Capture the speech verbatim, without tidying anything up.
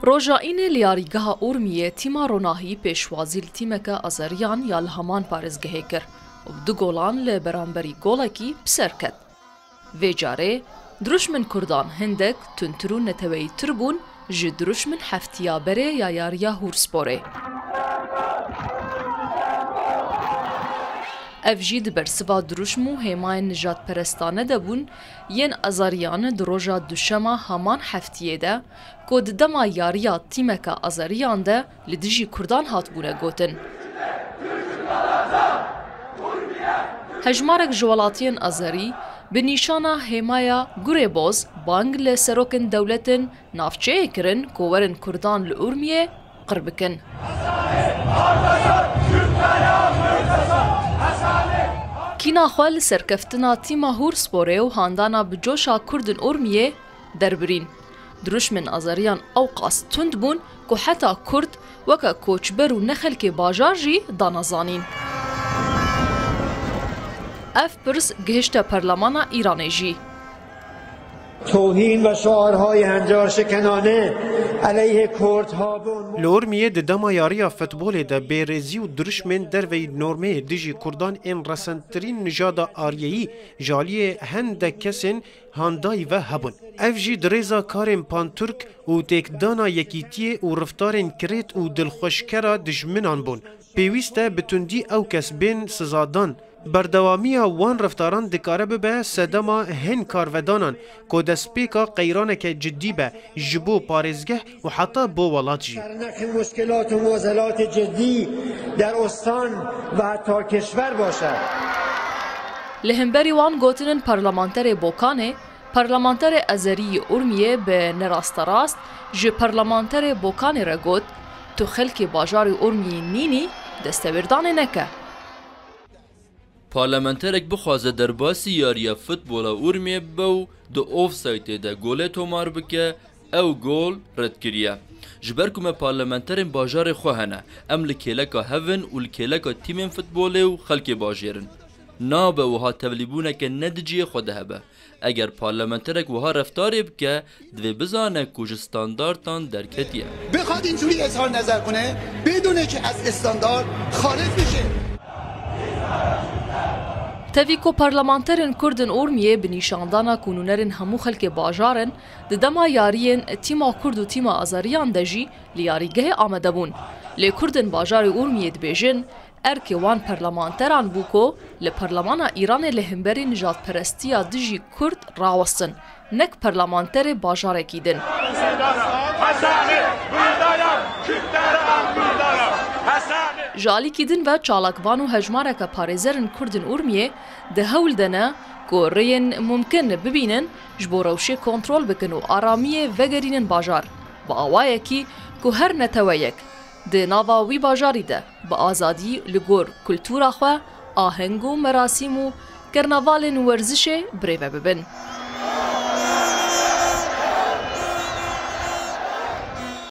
Roja Înê li yarîgeha Urmiyê tîma Ronahî pêşwazî li tîmeke Azeriyan ya li heman parêzgehê kir û bi du golan li beramberî golekî bi ser ket. Vê carê dirûşmên Kurdan hindek tundtir û neteweyîtir bûn ji dirûşmên heftiya berê ya yariya Hûrsporê. Ev jî di bersiva dirûşm û hêmayên nijadperestane de bûn yên Azeriyan di roja duşema heman heftiyê de, ku di dema yariya tîmeke Azeriyan de li dijî Kurdan hatibûne gotin. Hejmarek ji welatiyên Azerî bi nîşana hêmaya gurê boz bang li serokên dewletên navçeyê kirin ku werin Kurdan li Urmiyê qir bikin. Kîna xwe li serkeftina tîma Hûrsporê û handana bi coşa Kurdên Urmiyê derbirîn. Dirûşmên Azeriyan ewqas tund bûn ku heta Kurd weke koçber û ne xelkê bajar jî dana zanîn. Ev pirs gihişte Parlemana Îranê jî. توهین و شعارهای هنجارشکنانه علیه کردها به عنوان Li Urmiyê di dema yariya futbolê de bêrêzî û dirişmên derveyî normeyê dijî Kurdan ên resentirîn nijada ariyeyî ji aliyê hindek kesên handayî ve hebûn. Ev jî di rêza karên panturk û têkdana yekîtiyê û reftarên kirêt û dilxweşkera dijminan bûn. Pêwîst e bi tundî ew kes bên sizadan. Berdewamiya wan reftaran dikare bibe sedema hin karvedanan ku destpêka qeyraneke cidî be ji bo parêzgeh û heta bo welat jî. سرنخ مشکلات و معضلات جدی در استان و حتی کشور باشد. Li hemberî wan gotinên parlamenterê Bokanê, parlamenterê Azerî yê Urmiyê bi nerasterast ji parlamenterê Bokanê re got, "Tu xelkê bajarê Urmiyê nînî, destewêrdanê neke." Parlamenterek bixwaze derbasî yariya futbola Urmiyê bibe û di ofsaytê de golê tomar bike, ew gol red kiriye. Ji ber ku me parlamenterên bajarê xwe hene, em li kêleka hev in û li kêleka tîmên futbolê û xelkê bajêr in. Nabe wiha tevlîbûneke ne di cihê xwe de hebe. Eger parlamenterek wiha reftarê bike, divê bizane ku ji standartan derketiye. بخواد اینجوری اظهار نظر کنه، بدونه که از استاندارد خارج میشه. Tevî ku parlamenterên Kurd in Urmiyê bi nîşandana ku nûnerên hemû xelkê bajar in, di dema yariyên tîma Kurd û tîma Azeriyan de jî li yarîgehê amade bûn. Lê Kurdên bajarê Urmiyê dibêjin, erkê wan parlamenteran bû ku li Parlemana Îranê li hemberî nijadperestiya dijî Kurd rawestin, nek parlamenterê bajarekî din. Ji alîkî din ve çalakvan û hejmareke parêzerên Kurd in Urmiyê di hewl de ne ku rêyên mumkin bibînin ji bo rewşê kontrol bikin û aramiyê vegerînin bajar, bi awayekî ku her neteweyek di nava wî bajarî de bi azadî li gor kultura xwe, aheng û merasîm û kernavalên werzişê birêve bibin.